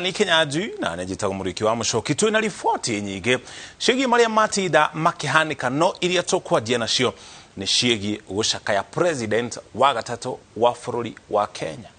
Nĩ Kinyanjui na nĩ njĩtagwo Mũrĩki wa Mũcoki. Twĩna riboti nyingĩ ciĩgiĩ marĩa matinda makĩhanĩka, no iria tũkwanjia nacio nĩ ciĩgiĩ gũcakaya president wa gatatũ wa bũrũri wa Kenya.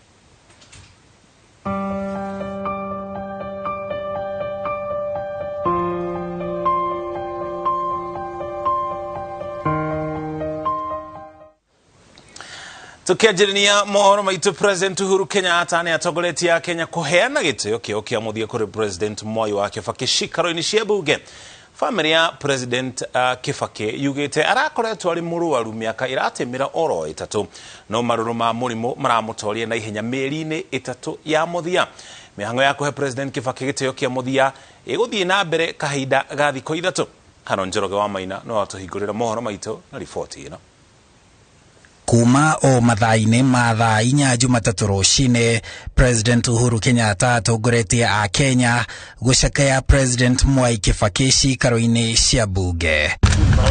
Tukianjĩrĩria mohoro maitũ, President Uhuru Kenyatta nĩ atongoretie a Kenya kũheana gĩtĩo kĩao kĩa mũthia kũrĩ President Mwai wa Kibaki cikaro-inĩ cia bunge. Famĩlĩ ya President Kibaki yugĩte arakoretwo arĩ mũrwaru mĩaka ĩratĩmĩra oro 3, no marũrũ ma mũrimũ maramũtoria na ihenya mĩeri-inĩ 3 ya mũthia. Mĩhang'o ya kũhe President Kibaki gĩtĩo kĩa mũthia ĩgũthiĩ na mbere kahinda ga thikũ 3. Haron Njoroge wa Maina no atũhingũrĩra mohoro maitũ na riboti ĩno. Kuma o mathaa-inĩ ma thaa 4 Jumatatũ rũcinĩ, President Uhuru Kenyatta atongoretie a Kenya gũcakaya President Mwai Kibaki cikaro-inĩ cia bunge.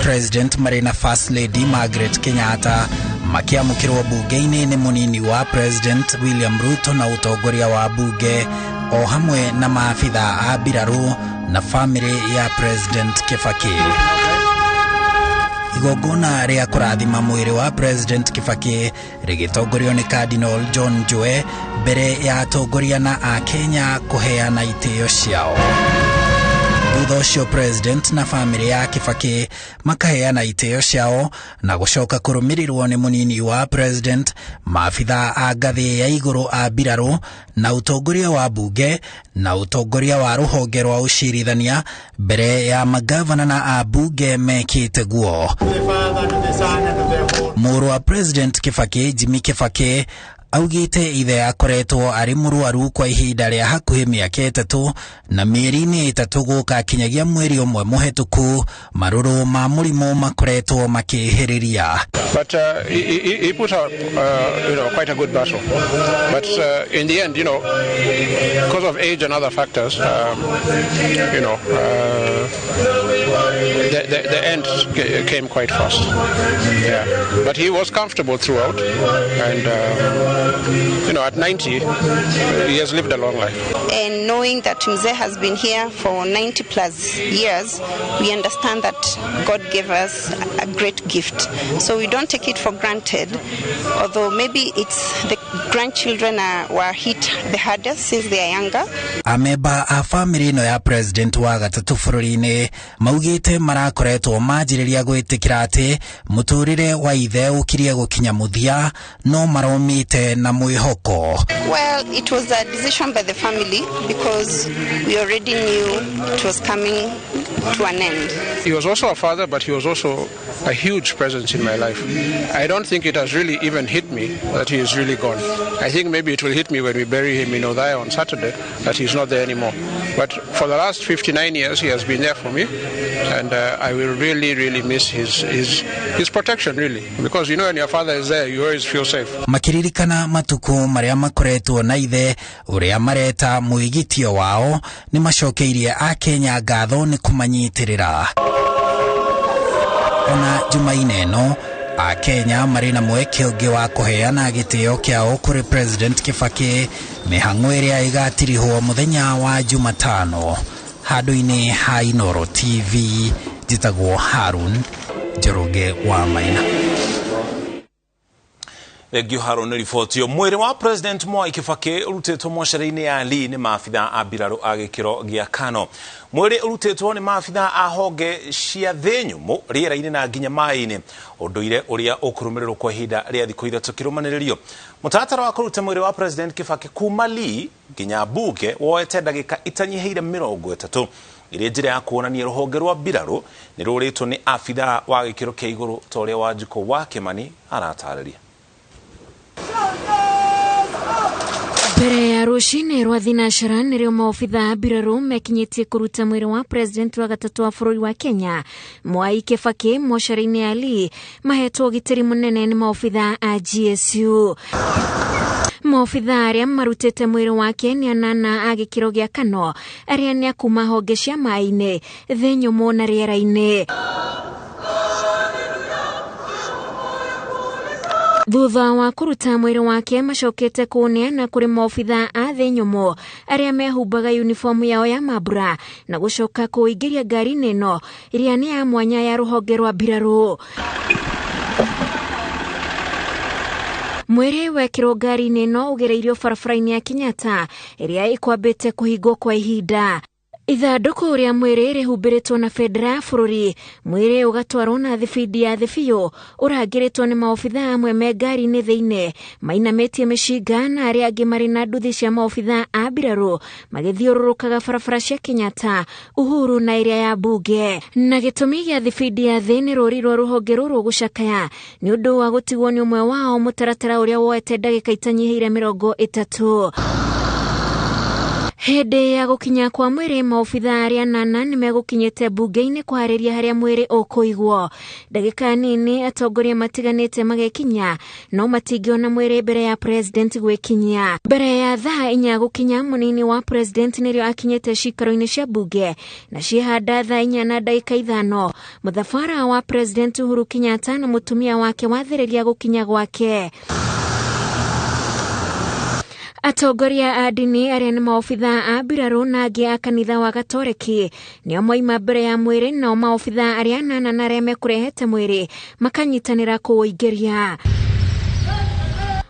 President marĩ na First Lady Margaret Kenyatta makĩamũkĩrwo bunge-inĩ nĩ mũnini wa President William Ruto na ũtongoria wa bunge o hamwe na maabitha a mbirarũ na famĩlĩ ya President Kibaki. Igongona rĩa kũrathima mwĩrĩ wa President Kibaki rĩgĩtongorio nĩ Cardinal John Njue mbere ya atongoria na a Kenya kũheana itĩo ciao. Thutha ũcio President na famĩlĩ ya Kibaki makaheana itĩo ciao na gũcoka kũrũmĩrĩrwo nĩ mũnini wa President, maabitha a ngathĩ ya igũrũ a mbirarũ na ũtongoria wa bunge na ũtongoria wa rũhonge rwa ũcirithania mbere ya magavana na ambunge mekĩte guo. Mũrũ wa President Kibaki, Jimmy Kibaki, augĩte ithe akoretwo arĩ mũrwaru kwa ihinda rĩa hakuhĩ mĩaka 3 na mĩeri-inĩ 3 gũka kinyagia mweri 1 mũhetũku marũrũ ma mũrimũ makoretwo makĩhĩrĩria. But he put out quite a good battle. But in the end, because of age and other factors, the end came quite fast. Yeah. But he was comfortable throughout, and at 90, he has lived a long life. And knowing that Mzee has been here for 90 plus years, we understand that God gave us a great gift. So we don't take it for granted, although maybe it's the grandchildren were hit the hardest since they are younger. Amemba a famĩlĩ ĩno ya President wa gatatũ bũrũri-inĩ maugĩte marakoretwo manjĩrĩria gwĩtĩkĩra atĩ mũtũrĩre wa ithe ũkirie gũkinya mũthia, no maromĩte na mwĩhoko. Well, it was a decision by the family because we already knew it was coming to an end. He was also a father, but he was also a huge presence in my life. I don't think it has really even hit me that he is really gone. I think maybe it will hit me when we bury him in Othaya on Saturday that he's not there anymore. But for the last 59 years, he has been there for me, and I will really, really miss his protection, really, because when your father is there, you always feel safe. Makiririkana matuku marĩa makoretwo na ithe ũrĩa mareta mwĩgitio wao nĩ macokeirie a Kenya ngatho nĩ kũmanyitĩrĩra. Ona Jumaine ĩno a Kenya marĩ na mweke ũngĩ wa kũheana gĩtĩo kĩao kũrĩ President Kibaki mĩhang'o ĩrĩa ĩgatirihwo mũthenya wa Jumatano. Handũ-inĩ ha Inooro TV, njĩtagwo Harun Njoroge wa Maina. Thengiũ Harun nĩ riboti ĩyo. Mwĩrĩ wa President Mwai Kibaki ũrutĩtwo mocarĩ-inĩ ya Lee nĩ maabitha a mbirarũ a gĩkĩro gĩa Kano. Mwĩrĩ ũrutĩtwo nĩ maabitha a honge cia thĩ nyũmũ rĩera-inĩ na nginya maĩ-inĩ, ũndũire ũrĩa ũkũrũmĩrĩrwo kwa ihinda rĩa thikũ 3 kĩrũmanĩrĩrio. Mũtaratara wa kũruta mwĩrĩ wa President Kibaki kuma Lee nginya bunge woete ndagĩka itanyihĩire 30 ĩrĩ njĩra ya kuonania rũhonge rwa mbirarũ nĩ rũrĩtwo nĩ abitha wa gĩkĩro kĩa igũrũ ta ũrĩa Wanjikũ wa Kĩmani aratarĩria. Mbere ya rũcinĩ rwa thinashara nĩrĩo maobitha a mbirarũ mekinyĩtie kũruta mwĩrĩ wa President wa gatatũ wa bũrũri wa Kenya Mwai Kibaki mocarĩ-inĩ ya Lee mahetwo ũgitĩri mũnene nĩ maobitha a GSU. Maobitha arĩa marutĩte mwĩrĩ wake nĩ anana a gĩkĩro gĩa Kano arĩa nĩ a kuma honge cia maĩ-inĩ, thĩ nyũmũ na rĩera-inĩ. Thutha wa kũruta mwĩrĩ wake macokete kũũneana kũrĩ maobitha a thĩ nyũmũ arĩa mehumbaga uniform yao ya mambura na gũcoka kũũingĩria ngari-inĩ ĩno ĩrĩa nĩ ya mwanya ya rũhonge rwa mbirarũ. Mwĩrĩ wekĩrwo ngari-inĩ ĩno ũgereirio barabara-inĩ ya Kenyatta ĩrĩa ĩkwambĩte kũhingwo kwa ihinda. Ithandũkũ rĩa mwĩrĩ rĩhumbĩrĩtwo na bendera ya bũrũri, mwĩrĩ ũgatwarwo na thibindi ya thĩ biũ ũrangĩrĩtwo nĩ maobitha amwe me ngari-inĩ thĩinĩ mainamĩtie mĩcinga na arĩa angĩ marĩ na nduthi cia maobitha a mbirarũ magĩthiũrũrũkaga barabara cia Kenyatta, Uhuru na ĩrĩa ya mbunge. Na gĩtũmi gĩa thibindi ya thĩ nĩ rũri rwa rũhonge rũrũ gũcakaya nĩ ũndũ wa gũtigwo nĩ ũmwe wao, mũtaratara ũrĩa woete ndagĩka itanyihĩire 30. Hĩndĩ ya gũkinya kwa mwĩrĩ maobitha arĩa 8 nĩ megũkinyĩte mbunge-inĩ kũharĩria harĩa mwĩrĩ ũkũigwo. Ndagĩka nini atongoria matiganĩte magekinya no matingĩona mwĩrĩ mbere ya president gwĩkinyia. Mbere ya thaa 4 gũkinya, mũnini wa president nĩrĩo akinyĩte cikaro-inĩ cia mbunge na ciehanda thaa 4:05 mũthabara wa president Uhuru Kenyatta na mũtumia wake wathĩrĩria gũkinya gwake. Atongoria a ndini arĩa nĩ maobitha a mbirarũ na angĩ a kanitha wa Gatoreki nĩo moima mbere ya mwĩrĩ, nao maobitha arĩa 8 na arĩa mekũrehete mwĩrĩ makanyitanĩra kũũingĩria.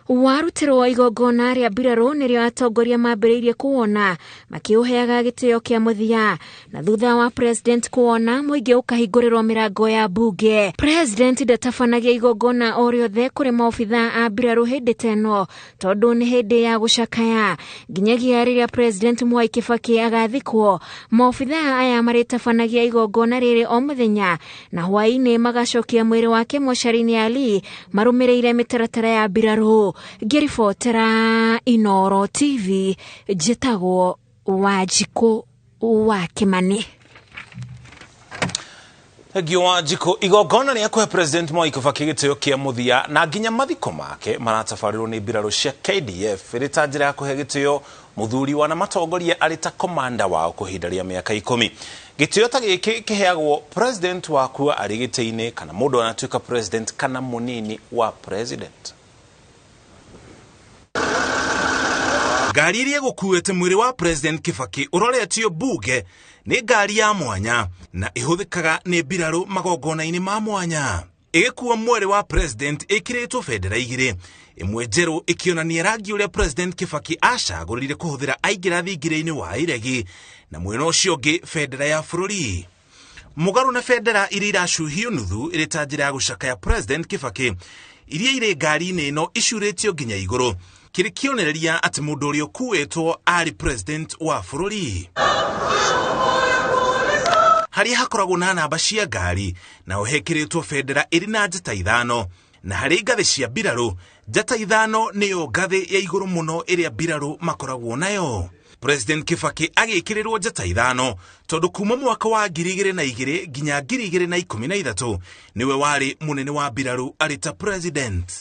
Warutĩrwo igongona rĩa mbirarũ nĩrĩo atongoria mambĩrĩirie kũwona makĩũheaga gĩtĩo kĩa mũthia, na thutha wa president kũwona mũingĩ ũkahingũrĩrwo mĩrango ya mbunge. President ndatabanagia igongona o rĩothe kũrĩ maobitha a mbirarũ hĩndĩ ta ĩno tondũ nĩ hĩndĩ ya gũcakaya. Nginyagia rĩrĩa president Mwai Kibaki agathikwo, maobitha aya marĩtabanagia igongona rĩrĩ o mũthenya na hwaĩ-inĩ magacokia mwĩrĩ wake mocarĩ-inĩ ya Lee marũmĩrĩire mĩtaratara ya mbirarũ. Ngĩribotera Inooro TV, njĩtagwo Wanjikũ wa Kĩmani. Thengio Wanjikũ. Igongona rĩa kũhe president Mwai Kibaki gĩtĩo kĩa mũthia na nginya mathiko make maratabarĩrwo nĩ mbirarũ cia KDF ĩrĩ ta njĩra ya kũhe gĩtĩo mũthuri wana matongoria arĩ ta komanda wao kwa ihinda rĩa mĩaka 10. Gĩtĩo ta gĩkĩ kĩheagwo president wakua arĩ gĩtĩ-inĩ kana mũndũ anatuĩka president kana mũnini wa president. Ngari iria ĩgũkuĩte mwĩrĩ wa president Kibaki ũroretio mbunge nĩ ngari ya mwanya na ĩhũthĩkaga nĩ mbirarũ magongona-inĩ ma mwanya. Ĩgĩkua mwĩrĩ wa president ĩkĩrĩtwo bendera 2, ĩmwe njerũ ĩkĩonania rangi ũrĩa president Kibaki acagũrire kũhũthĩra aingĩra thingira-inĩ wa iregi, na mwena ũcio ũngĩ bendera ya bũrũri. Mũgarũ na bendera iria iracuhio nuthu ĩrĩ ta njĩra ya gũcakaya president Kibaki, iria irĩ ngari-inĩ ĩno icurĩtio nginya igũrũ, kĩrĩ kĩonereria atĩ mũndũ ũrĩa ũkuĩtwo arĩ president wa bũrũri. Harĩa hakoragwo na namba cia ngari naho hekĩrĩtwo bendera ĩrĩ na njata 5, na harĩ ngathĩ cia mbirarũ njata 5 nĩyo ngathĩ ya igũrũ mũno ĩrĩa mbirarũ makoragwo nayo. President Kibaki agĩkĩrĩrwo njata 5 tondũ kuma mwaka wa 2002 nginya 2013 nĩwe warĩ mũnene wa mbirarũ arĩ ta president.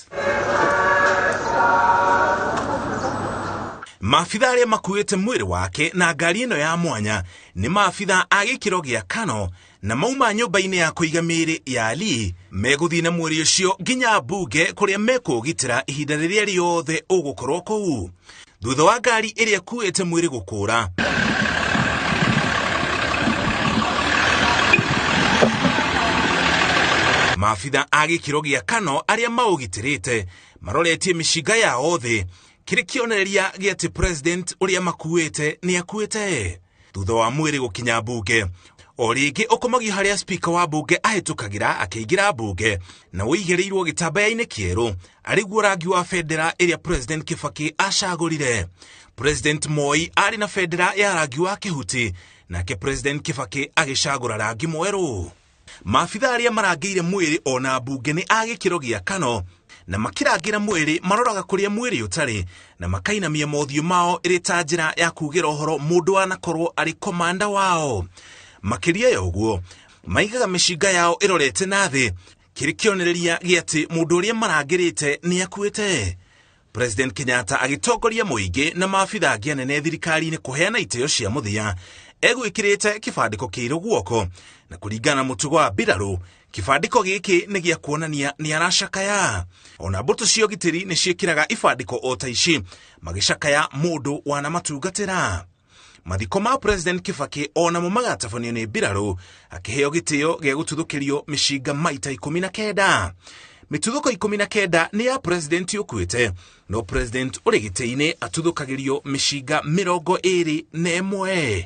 Maabitha arĩa makuĩte mwĩrĩ wake na ngari ĩno ya mwanya nĩ maabitha a gĩkĩro gĩa kano na mauma nyũmba-inĩ ya kũiga mĩĩrĩ ya Lee megũthiĩ na mwĩrĩ ũcio nginya mbunge kũrĩa mekũũgitĩra ihinda rĩrĩa rĩothe ũgũkorwo kũu. Thutha wa ngari ĩrĩa ĩkuĩte mwĩrĩ gũkũra, maabitha a gĩkĩro gĩa kano arĩa maũgitĩrĩte maroretie mĩcinga yao thĩ kĩrĩ kĩonereria gĩa atĩ president ũrĩa makuĩte nĩ akuĩte. Thutha wa mwĩrĩ gũkinya mbunge, o rĩngĩ ũkomagio harĩa speaker wa mbunge ahĩtũkagĩra akĩingĩra mbunge na ũigĩrĩirwo gĩtambaya-inĩ kĩerũ arĩguo rangi wa bendera ĩrĩa president Kibaki acagũrire. President Moi arĩ na bendera ya rangi wa kĩhuti, nake president Kibaki agĩcagũra rangi mwerũ. Maabitha arĩa marangĩire mwĩrĩ ona mbunge nĩ a gĩkĩro gĩa kano na makĩrangĩra mwĩrĩ maroraga kũrĩa mwĩrĩ ũtarĩ na makainamia mothiũ mao ĩrĩ ta njĩra ya kugĩra ũhoro mũndũ anakorwo arĩ komanda wao. Makĩria ya ũguo maigaga mĩcinga yao ĩrorete na thĩ kĩrĩ kĩonereria gĩa atĩ mũndũ ũrĩa marangĩrĩte nĩ akuĩte. President Kenyatta agĩtongoria mũingĩ na maabitha angĩ anene thirikari-inĩ kũheana itĩo cia mũthia egwĩkĩrĩte kĩbandĩko kĩirũ guoko na kũringana na mũtugo wa mbirarũ kĩbandĩko gĩkĩ nĩ gĩa kuonania nĩ aracakaya. Ona mbũtũ cia ũgitĩri nĩ ciĩkĩraga ibandĩko o ta ici magĩcakaya mũndũ wanamatungatĩra. Mathiko ma President Kibaki onamo magatabanio nĩ mbirarũ akĩheo gĩtĩo gĩa gũtuthũkĩrio mĩcinga maita 19. Mĩtuthũko 19 nĩ ya President ũkuĩte, no President ũrĩ gĩtĩ-inĩ atuthũkagĩrio mĩcinga 21.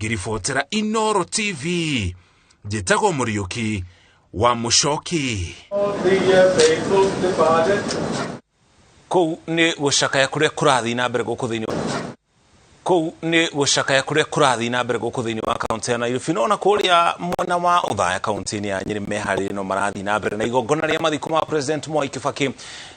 Ngĩribotera Inooro TV, njĩtagwo Mũriũki wa Mũcoki. Kũu nĩ gũcakaya kũrĩa kũrathiĩ na mbere gũkũ thĩinĩ kũu nĩ gũcakaya kũrĩa kũrathiĩ na mbere gũkũ thĩinĩ wa kaunti ya Nairobi no na kũrĩa mwena wa Othaya kaunti-inĩ ya Nyĩrĩ meharĩrie no marathiĩ na mbere na igongona rĩa mathiko ma President Mwai Kibaki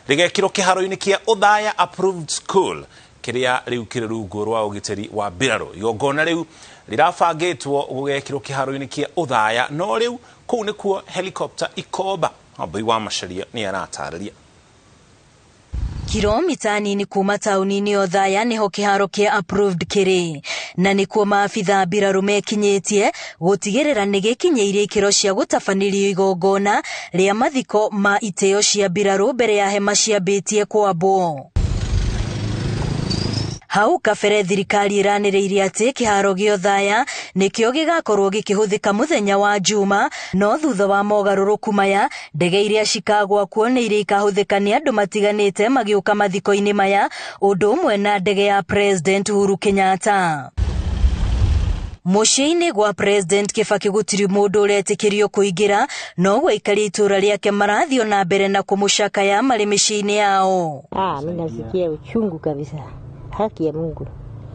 rĩgekĩrwo kĩharo-inĩ kĩa Othaya Approved School kĩrĩa rĩu kĩrĩ rungu rwa ũgitĩri wa mbirarũ. Igongona rĩu rĩrabangĩtwo gũgekĩrwo kĩharo-inĩ kĩa Othaya no rĩu kũu nĩkuo helicopter ikomba. Wambui wa Macharia nĩ aratarĩria. Kilomita nini kuma tauni-inĩ Othaya niho kĩharo kĩa Approved kĩrĩ na nĩkuo maabitha mbirarũ mekinyĩtie gũtigĩrĩra nĩ gĩkinyĩirie ikĩro cia gũtabanĩrio igongona rĩa mathiko ma itĩo cia mbirarũ mbere ya hema ciambĩtie kwambwo. Hau kabere thirikari ĩranĩrĩirie atĩ kĩharo gĩa Othaya nĩkĩo gĩgakorwo gĩkĩhũthĩka mũthenya wa Juma, no thutha wa mogarũrũku maya ndege iria cikagwa kuo nĩ iria ikahũthĩka nĩ andũ matiganĩte magĩũka mathiko-inĩ maya, ũndũ ũmwe na ndege ya President Uhuru Kenyatta. Mũciĩ-inĩ gwa President Kibaki gũtirĩ mũndũ ũretĩkĩrio kũingĩra, no aikari itũra rĩake marathiĩ na mbere na kũmũcakaya marĩ mĩciĩ-inĩ yao. Mimi nasikia uchungu kabisa. Haki ya Mungu.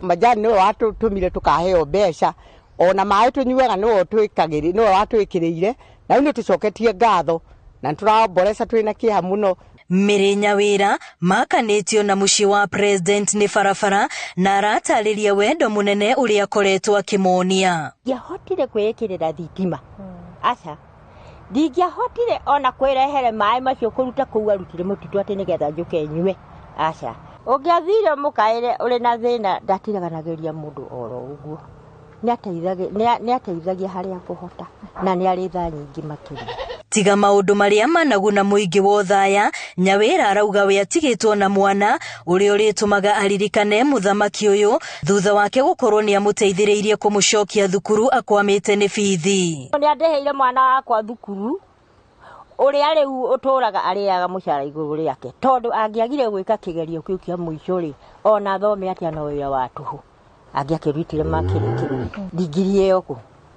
Majani niwe watũtũmire tũkaheo mbeca ona maĩ tũnyuaga niwe twĩkagĩrĩ niwe watwĩkĩrĩire na rĩu nĩtũcoketie ngatho na nĩtũraomboreca twĩna kĩeha mũno. Mĩrĩ Nyawĩra makanĩtio na mũciĩ wa President nĩ barabara na aratarĩria wendo mũnene ũrĩa akoretwo akĩmonia. Ndiahotire kwĩĩkĩrĩra thitima aca, ndingĩahotire ona kwĩrehere maĩ macio kũruta kũu arutire mũtitũ atĩ nĩgetha njũke nyue aca. Ũngĩathire mũkaĩre ũrĩ na thĩna ndatiganagĩria mũndũ oro ũguo, nĩateithagia harĩa akũhota na nĩarĩ tha nyingĩ makĩria. Tiga maũndũ marĩa managuna mũingĩ wa Othaya, Nyawĩra arauga we atigĩtwo na mwana ũrĩa ũrĩtũmaga aririkane mũthamaki ũyũ thutha wake gũkorwo nĩamũteithĩrĩirie kũmũcokia thukuru akwamĩte nĩ bithi. Nĩandĩhĩire mwana wakwa thukuru ũrĩa rĩu ũtũraga arĩaga mũcara igũrũ rĩake, tondũ angĩagire gwĩka kĩgerio kĩu kĩa mũico rĩ, ona thome atĩa no wĩra wa tũhũ angĩakĩrutire makĩrĩkĩrwo ndigiri ĩyo kũ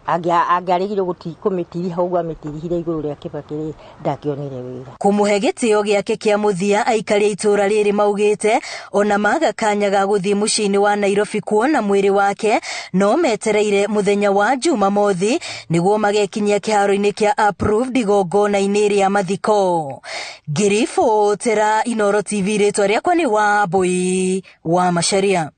angĩaregire kũmĩtiriha ũguo amĩtirihire igũrũ rĩa Kibaki rĩ, ndangĩonire wĩra. Kũmũhe gĩtĩo gĩake kĩa mũthia aikari a itũra rĩrĩ maugĩte ona maga kanya ga gũthiĩ mũciĩ-inĩ wa Nairobi kuona mwĩrĩ wake, no metereire mũthenya wa Jumamothi nĩguo magekinyia kĩharo-inĩ kĩa Approved igongona-inĩ rĩa mathiko. Ngĩribotera Inooro TV, rĩtwa rĩakwa nĩ Wambui wa Macharia.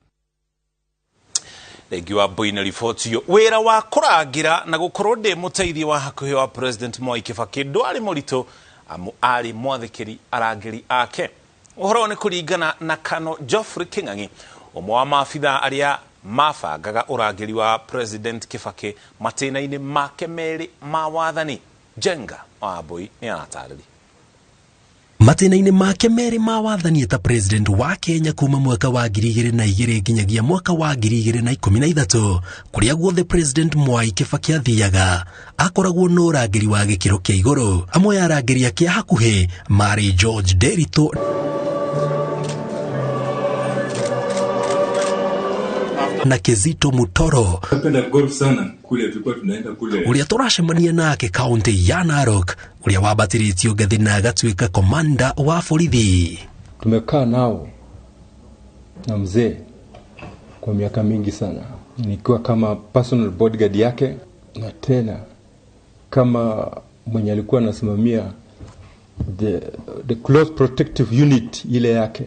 Thengi wa Mbui na riboti iyo. Wĩra wa kũrangĩra na gũkorwo ndĩ mũteithia wa hakuhĩ wa President Mwai Kibaki ndwarĩ mũritũ amu arĩ mwathĩkĩri arangĩri ake. Ũhoro nĩ kũringana na Kano Geoffrey King'ang'i, ũmwe wa maabitha arĩa mabangaga ũrangĩri wa President Kibaki matĩna-inĩ make merĩ ma wathani. Jenga wa Mbui nĩ aratarĩria. Matĩna-inĩ make merĩ ma wathani ta President wa Kenya kuma mwaka wa 2002 nginyagia mwaka wa 2013 kũrĩa guothe President Mwai Kibaki athiaga akoragwo na ũrangĩri wa gĩkĩro kĩa igũrũ. Amwe a arangĩri ake a hakuhĩ marĩ George Nderitu na Kizito Mutoro. Napenda golf sana, kule tulikuwa tunaenda kule. Ũrĩa tũracemania nake kaunti ya Narok, ũrĩa wambatĩrĩtio ngathĩ na agatuĩka komanda wa borithi. Tumekaa nao na mzee kwa miaka mingi sana, nikiwa kama personal bodyguard yake na tena kama mwenye alikuwa anasimamia the close protective unit ile yake.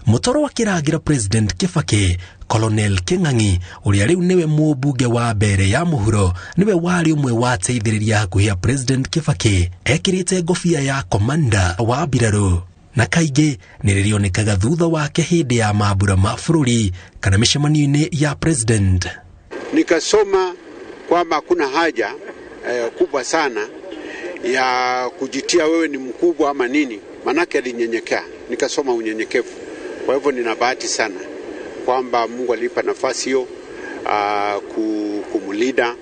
Mutoro akĩrangĩra President Kibaki, Colonel King'ang'i ũrĩa rĩu nĩwe mũmbunge wa mbere ya mũhuro nĩwe warĩ ũmwe wa ateithĩrĩria hakuhĩ a President Kibaki, ekĩrĩte ngobia ya komanda wa mbirarũ. Na kaingĩ nĩ rĩrĩonekaga thutha wake hĩndĩ ya mambura ma bũrũri kana mĩcemanio-inĩ ya president. Nikasoma kwamba hakuna haja kubwa sana ya kujitia wewe ni mkubwa ama nini, manake alinyenyekea. Nikasoma unyenyekevu. Kwa hivyo nina bahati sana kwamba Mungu alipa nafasi hiyo kumlinda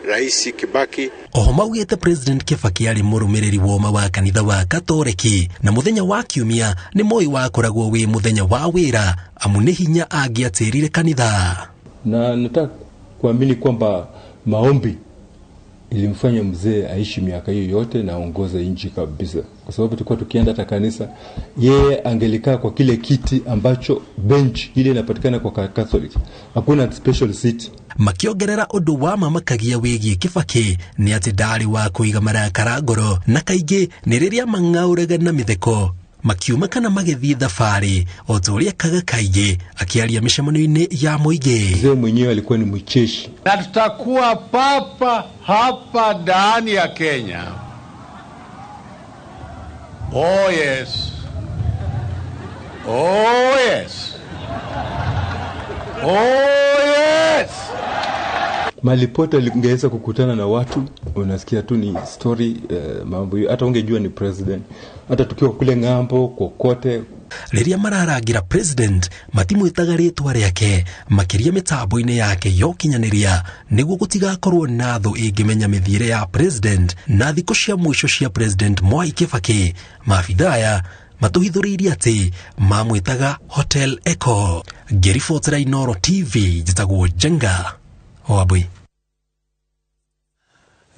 Rais Kibaki. Oho maugĩte President Kibaki arĩ mũrũmĩrĩri woma wa kanitha wa Katoreki, na mũthenya wa kiumia nĩ moĩ wakoragwo wĩ mũthenya wa wĩra, amu nĩ hinya angĩatĩrire kanitha. Na nataka kuamini kwamba maombi ilimfanya mzee aishi miaka hiyo yote na aongoze nchi kabisa, kwa sababu tulikuwa tukienda hata kanisa, yeye angelikaa kwa kile kiti ambacho bench ile inapatikana kwa Catholic, hakuna special seat. Makiongerera ũndũ wa mamakagia wĩgiĩ Kibaki nĩ atĩ ndarĩ wa kũiga marakara ngoro, na kaingĩ nĩ rĩrĩa mang'aũraga na mĩtheko makiuma kana magĩthiĩ thabarĩ, o ta ũrĩa ekaga kaingĩ akĩaria mĩcemanio-inĩ ya mũingĩ. Mzee mwenyewe alikuwa ni mcheshi. Na tutakuwa papa hapa ndani ya Kenya. Oh yes. Oh yes. Oh yes. Mahali pote ungeweza kukutana na watu, unasikia tu ni story, mambo hiyo, hata ungejua ni president. Hata tukiwa kule ng'ambo kokote. Rĩrĩa mararangira president matimwĩtaga rĩtwa rĩake, makĩria mĩtambo-inĩ yake ya ũkinyanĩria, nĩguo gũtigakorwo na thũ ĩngĩmenya mĩthiĩre ya president na thikũ cia mũico cia President Mwai Kibaki. Maabithaa aya matũhithũrĩirie atĩ mamwĩtaga Hotel Echo. Ngĩribotera Inooro TV, njĩtagwo Njenga Wambui.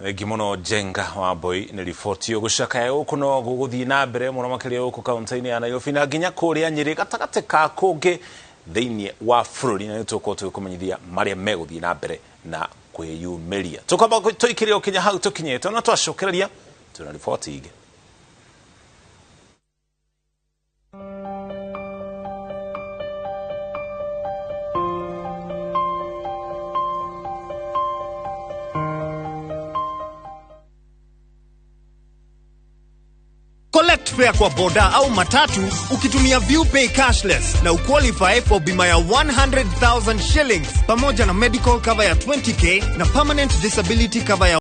Thengi mũno Njenga Wambui nĩ riboti ũgũcakaya gũkũ no gũgũthiĩ na mbere mũno makĩria gũkũ kaunti-inĩ ya Nairobi na nginya kũrĩa Nyĩrĩ gatagatĩ ka kũngĩ thĩinĩ wa bũrũri, na nĩtũgũkorwo tũgĩkũmenyithia marĩa megũthiĩ na mbere na kwĩyumĩria. Tũkwamba tũikĩre o kinya hau tũkinyĩte, na twacokereria twĩna riboti ingĩ. Collect fare kwa boda au matatu ukitumia ViewPay cashless na uqualify for bima ya 100,000 shillings pamoja na medical cover ya 20k na permanent disability cover ya